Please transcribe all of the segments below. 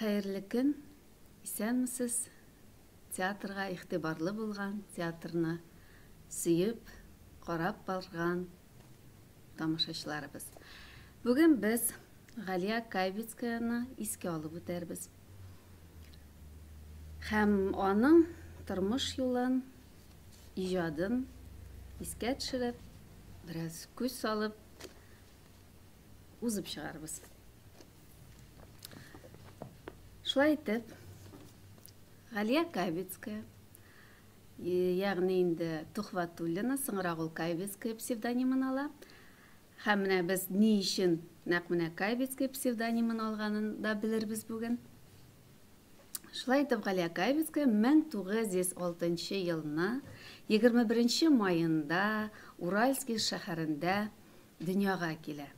Хәерле көн, исәнмесез! Театрга игътибарлы булган, театрны сөеп, карап барган тамашачыларыбыз. Бүген без Галия Кайбицкаяны искә алып үтәрбез. Һәм аның тормыш юлын, иҗадын искә төшереп, бераз күз салып узып чыгарбыз. Шулай итеп, Галия Кабицкая, ягъни инде Тухватуллина, соңрак ул Кайбицкая псевдонимын ала. Һәм менә без ни өчен нәкъ менә Кайбицкая псевдонимын алганын да белербез бүген. Шулай итеп, Галия Кайбицкая 1906 елны 21 маенда Уральский шәһәрендә дөньяга килә.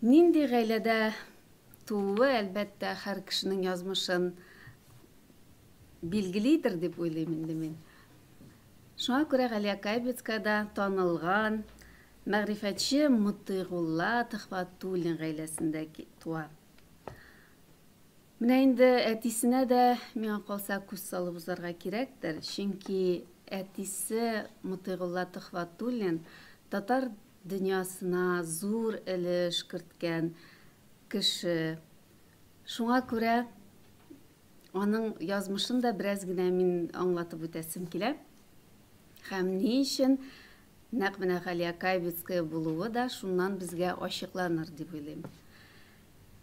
Нинди гаиләдә тууы, әлбәттә, һәр кешенең язмышын билгелидер дип уйлыйм инде мин. Шуңа күрә Галия Кайбицкая да танылган мәгърифәтче Мотыйгулла Төхвәтуллин гаиләсендә туа. Менә инде әтисенә дә, миңа калса, күз салып узарга кирәктер, чөнки әтисе Мотыйгулла Төхвәтуллин татар дөньясына зур өлеш керткән кеше. Шуңа күрә аның язмышын да бераз генә мин аңлатып үтәсем килә. Һәм ни өчен нәкъ менә Галия Кайбицкая булуы да шуннан безгә ачыкланыр дип уйлыйм.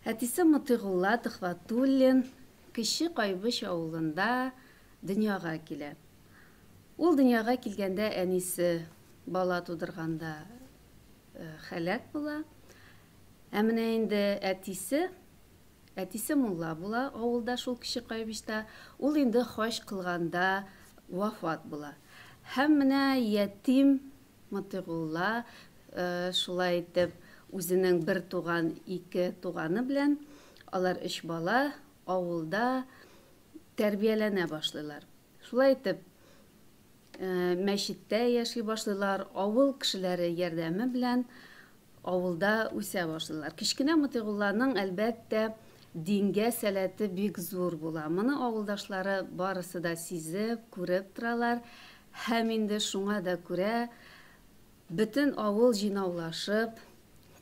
Әтисе Мотыйгулла Төхвәтуллин Кече Кайбыч авылында дөньяга килә. Ул дөньяга килгәндә әнисе бала тудырганда һәлак була. Ә менә инде әтисе, әтисе мулла була авылда шул Кече Кайбычта, ул инде хаҗ кылганда вафат була. Һәм менә ятим Мотыйгулла шулай итеп үзенең бер туган ике туганы белән, алар өч бала, авылда тәрбияләнә башлыйлар. Шулай итеп, мәчеттә яши башлыйлар, авыл кешеләре ярдәме белән авылда үсә башлыйлар. Кечкенә Мотыйгулланың, әлбәттә, дингә сәләте бик зур була. Моны авылдашлары барысы да сизеп, күреп торалар. Һәм инде шуңа да күрә бөтен авыл җыйнаулашып,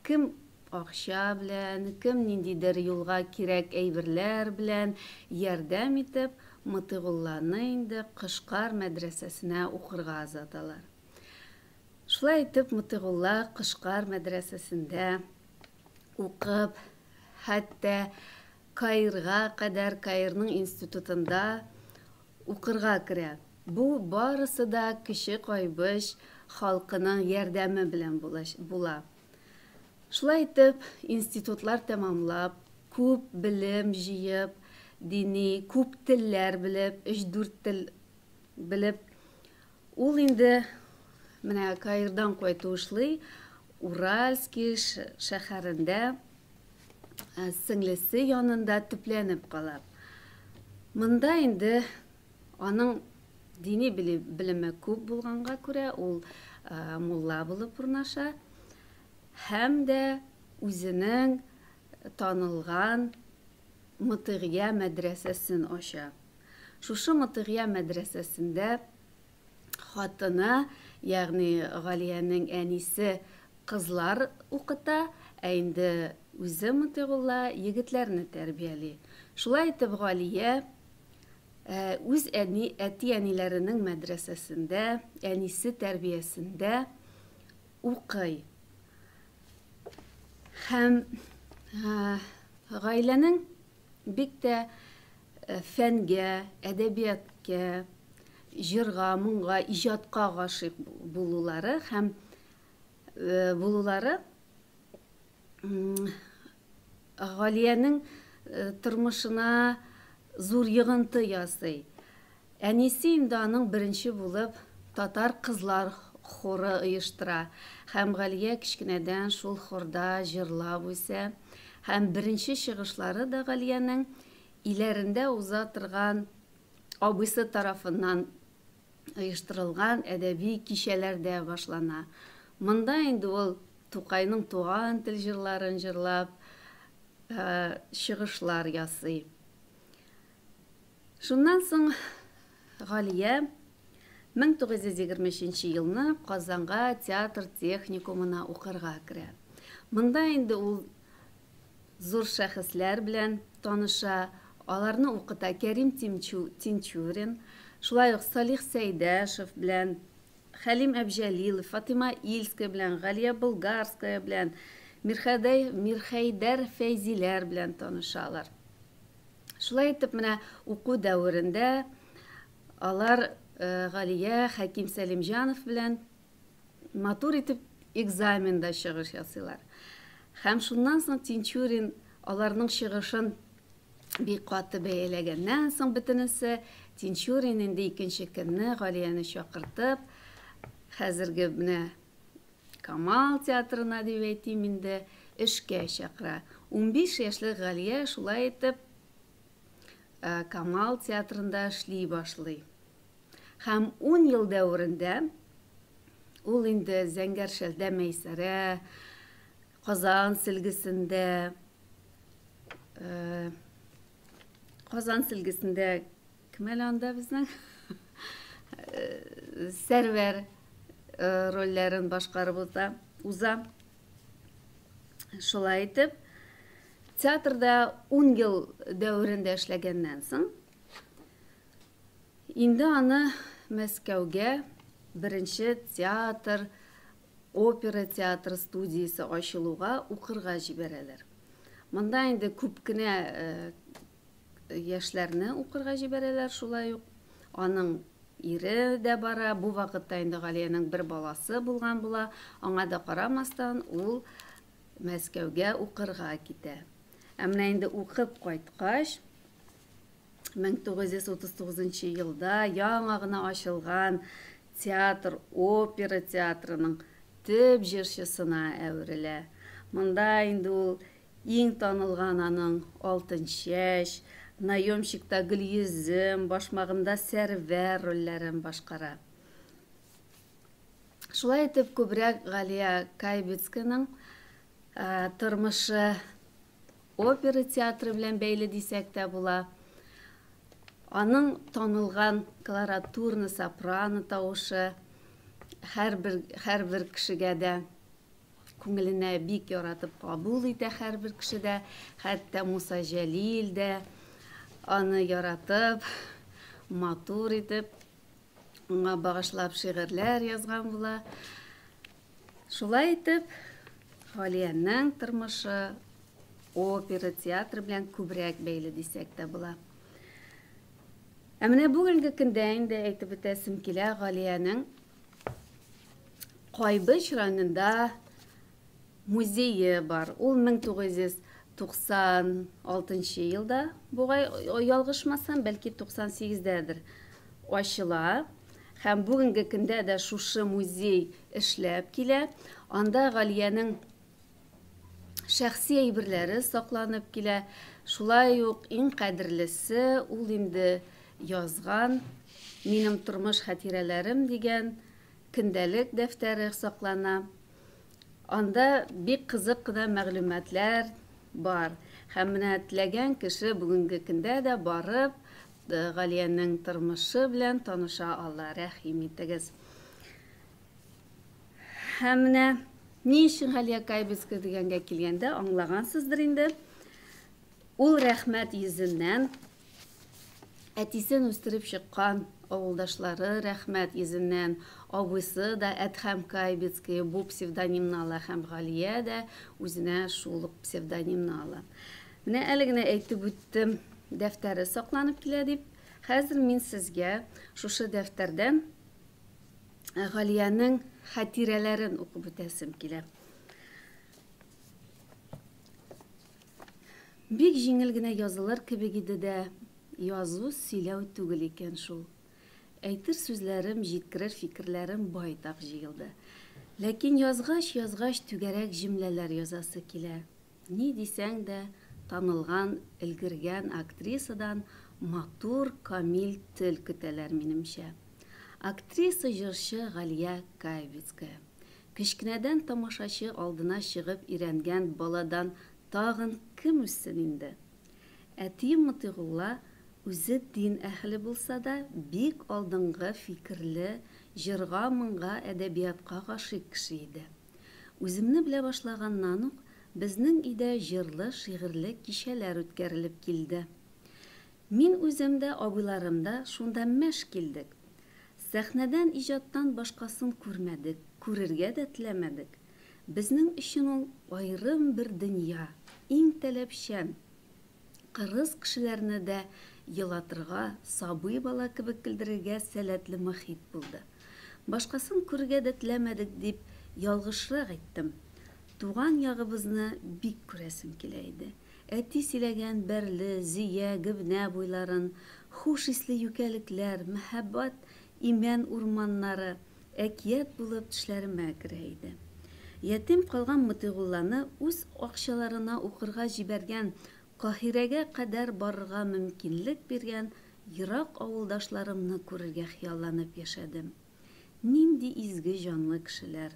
кем акча белән, кем ниндидер юлга кирәк әйберләр белән ярдәм итеп, Мотыйгулланы инде Кышкар мәдрәсәсенә укырга озаталар. Шулай итеп, Мотыйгулла Кышкар мәдрәсәсендә укып, хәтта Каирга кадәр, Каирның институтында укырга керә. Бу барысы да Кече Кайбыч халкының ярдәме белән була. Шулай итеп, институтлар тәмамлап, күп белем җыеп, дини, күп телләр белеп, өч-дүрт тел белеп, ул инде менә Каирдан кайтуышлый Уральски шәһәрендә сеңлесе янында төпләнеп кала. Монда инде аның дини белеме күп булганга күрә, ул мулла булып урнаша һәм дә үзенең танылган Мотыйгия мәдрәсәсен ача. Шушы Мотыйгия мәдрәсәсендә хатыны, ягъни Галиянең әнисе кызлар укыта, ә инде үзе Мотыйгулла егетләрне тәрбияли. Шулай итеп Галия үз әни, әти-әниләренең мәдрәсәсендә, әнисе тәрбиясендә укый. Һәм гаиләнең бик тә фәнгә, әдәбиятка, җырга, моңга, иҗатка гашыйк булулары һәм булулары Галиянең тормышына зур йогынты ясый. Әнисе инде аның беренче булып татар кызлар хоры оештыра һәм Галия кечкенәдән шул хорда җырлап үсә. Һәм беренче чыгышлары да Галиянең иләрендә уза торган абыйсы тарафыннан оештырылган әдәби кичәләрдә башлана. Монда инде ул Тукайның Туган тел җырларын җырлап, чыгышлар ясый. Шуннан соң Галия 1923 елны Казанга театр техникумына укырга керә. Монда инде ул зур шәхесләр белән таныша, аларны укыта Кәрим Тинчурин, шулай ук Салих Сәйдәшев белән, Хәлим Әбҗәлилов, Фатыйма Ильская белән, Галия Болгарская белән, Мирхәдәй, Мирхәйдәр Фәйзиләр белән танышалар. Шулай итеп, менә уку дәверендә алар э, Галия Хәким Сәлимҗанов белән матур итеп экзаменда чыгыш ясыйлар. Һәм шуннан соң Тинчурин аларның чыгышын бик каты бәяләгәннән соң бөтенесе Тинчурин инде икенче көнне Галияне чакыртып, хәзерге менә Камал театрына дип әйтим инде, эшкә чакыра. 15 яшьлек Галия шулай итеп э, Камал театрында эшли башлый. Һәм 10 ел дәверендә ул инде Зәңгәр шәлдә Мәйсәрә, Казан сөлгесендә э, Казан сөлгесендә кем әле анда безнең? Э, Сәрвәр э, рольләрен башкарып уза. уза. Шулай итеп, театрда 10 ел дәверендә эшләгәннән соң, инде аны Мәскәүгә беренче театр Опера театры студиясе ачылуга укырга җибәрәләр. Монда инде күп кенә яшьләрне укырга җибәрәләр шулай ук. Аның ире дә бара. Бу вакытта инде Галиянең бер баласы булган була. Аңа да карамастан, ул Мәскәүгә укырга китә. Ә менә инде укып кайткач, 1939 елда яңа гына ачылган театр, опера театрының төп җырчысына әверелә. Монда инде ул иң танылган аның Алтынчәч, Наемщикта Гөлйөзем, Башмагымда Сәрвәр рольләрен башкара. Шулай итеп, күбрәк Галия Кайбицкаяның тормышы Опера театры белән бәйле дисәк тә була. Аның танылган колоратурно сопрано тавышы һәрбер һәрбер кешегә дә күңеленә бик яратып кабул итә һәрбер кеше дә, хәтта Муса Җәлил дә аны яратып, матур итеп аңа багышлап шигырьләр язган була. Шулай итеп, Галиянең тормышы опера театры белән күбрәк бәйле дисәк тә була. Ә менә бүгенге көндә инде әйтеп үтәсем килә, Галиянең Кайбыч районында музее бар. Ул 1996 елда, бугай ялгышмасам, бәлки 98-дәдер ачыла. Һәм бүгенге көндә дә шушы музей эшләп килә. Анда Галиянең шәхси әйберләре сакланып килә. Шулай ук иң кадерлесе ул инде язган Минем тормыш хатирәләрем дигән көндәлек дәфтәре саклана. Анда бик кызык кына мәгълүматлар бар. Һәм менә теләгән кеше бүгенге көндә дә барып, Галиянең тормышы белән таныша ала. Рәхим итегез. Һәм менә ни өчен Галия Кайбицкая дигәнгә килгәндә аңлагансыздыр инде. Ул рәхмәт йөзеннән әтисен үстереп чыккан авылдашлары рәхмәт йөзеннән абыйсы да Әдһәм Кайбицкий бу псевдонимны ала һәм Галия дә үзенә шул ук псевдонимны ала. Менә әле генә әйтеп үттем, дәфтәре сакланып килә дип. Хәзер мин сезгә шушы дәфтәрдән Галиянең хатирәләрен укып үтәсем килә. Бик җиңел генә язылыр кебек иде дә, язу сөйләү түгел икән шул. Әйтер сүзләрем, җиткерер фикерләрем байтак җыелды. Ләкин язгач-язгач түгәрәк җөмләләр язасы килә. Ни дисәң дә, танылган, өлгергән актрисадан матур, камил тел көтәләр, минемчә. Актриса, җырчы Галия Кайбицкая. Кечкенәдән тамашачы алдына чыгып өйрәнгән баладан тагын кем үссен инде? Әтием Мотыйгулла үзе дин әһеле булса да, бик алдынгы фикерле, җырга-моңга, әдәбиятка гашыйк кеше иде. Үземне белә башлаганнан ук безнең өйдә җырлы-шигырьле кичәләр үткәрелеп килде. Мин үзем дә, абыйларым да шунда мәш килдек. Сәхнәдән, иҗаттан башкасын күрмәдек, күрергә дә теләмәдек. Безнең өчен ул аерым бер дөнья, иң таләпчән, кырыс кешеләрне дә елатырга, сабый бала кебек көлдерергә сәләтле мохит булды. Башкасын күрергә дә теләмәдек дип ялгышрак әйттем. Туган ягыбызны бик күрәсем килә иде. Әти сөйләгән Бәрле, Зөя, Гөбнә буйларын, хуш исле юкәлекләр, мәһабәт имән урманнары әкият булып төшләремә керә иде. Ятим калган Мотыйгулланы үз акчаларына укырга җибәргән, Каһирәгә кадәр барырга мөмкинлек биргән ерак авылдашларымны күрергә хыялланып яшәдем. Нинди изге җанлы кешеләр!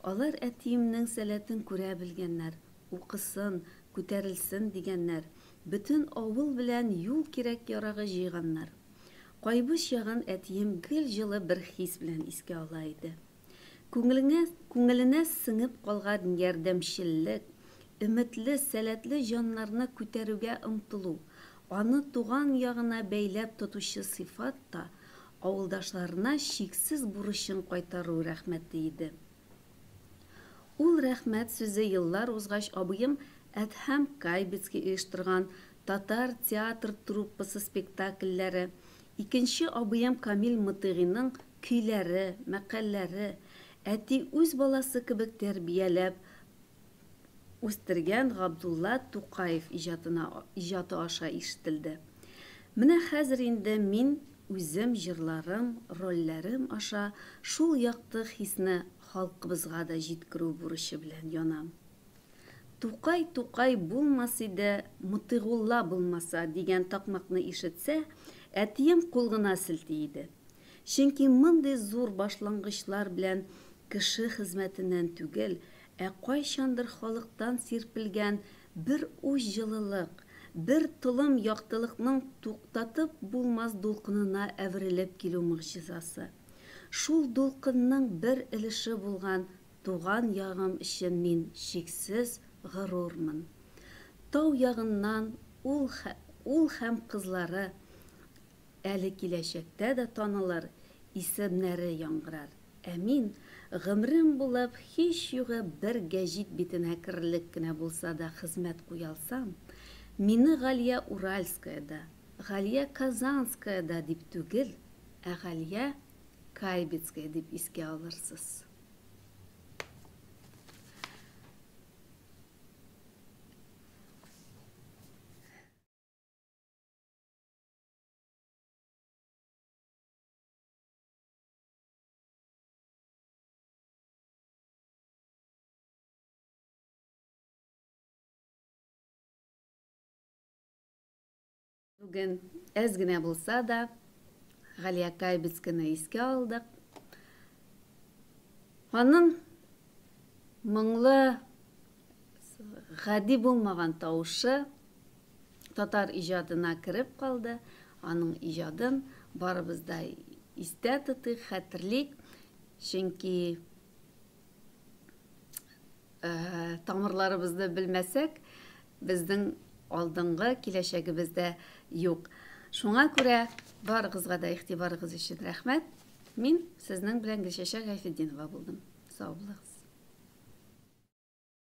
Алар әтиемнең сәләтен күрә белгәннәр, укысын, күтәрелсен дигәннәр, бөтен авыл белән юл кирәк-ярагы җыйганнар. Кайбыч ягын әтием гел җылы бер хис белән искә ала иде. Күңелеңә, күңеленә сеңеп калган ярдәмчеллек, өметле, сәләтле җаннарны күтәрүгә омтылу, аны туган ягына бәйләп тотучы сыйфат та, авылдашларына чиксез бурычын кайтару рәхмәте иде. Ул рәхмәт сүзе еллар узгач абыем Әдһәм Кайбицкий оештырган татар театр труппасы спектакльләре, икенче абыем Камил Мотыйгыйның көйләре, мәкальләре, әти үз баласы кебек тәрбияләп үстергән Габдулла Тукаев иҗатына иҗаты аша ишетелде. Менә хәзер инде мин үзем җырларым, рольләрем аша шул якты хисне халкыбызга да җиткерү бурычы белән янам. Тукай Тукай булмас иде, Мотыйгулла булмаса, дигән такмакны ишетсә, әтием кул гына селти иде. Чөнки мондый зур башлангычлар белән кеше хезмәтеннән түгел, ә кайчандыр халыктан сирпелгән бер уч җылылык, бер толым яктылыкның туктатып булмас дулкынына әверелеп килү могҗизасы. Шул дулкынның бер өлеше булган туган ягым өчен мин чиксез горурмын. Тау ягыннан ул ул һәм кызлары әле киләчәктә дә танылыр, исемнәре яңгырар. Ә мин, гомерем булып, һич югы бер гәҗит битенә керерлек кенә булса да хезмәт куялсам, мине Галия Уральская да, Галия Казанская да дип түгел, ә Галия Кайбицкая дип искә алырсыз. Бүген әз генә булса да Галия Кайбицканы искә алдык. Аның моңлы, гади булмаган тавышы татар иҗатына кереп калды. Аның иҗадын барыбыз да истә тотыйк, хәтерлик. Чөнки тамырларыбызны белмәсәк, безнең алдынгы киләчәгебез дә юк. Шуңа күрә барыгызга да игътибарыгыз өчен рәхмәт. Мин сезнең белән Гөлчәчәк Гайфетдинова булдым. Сау булыгыз.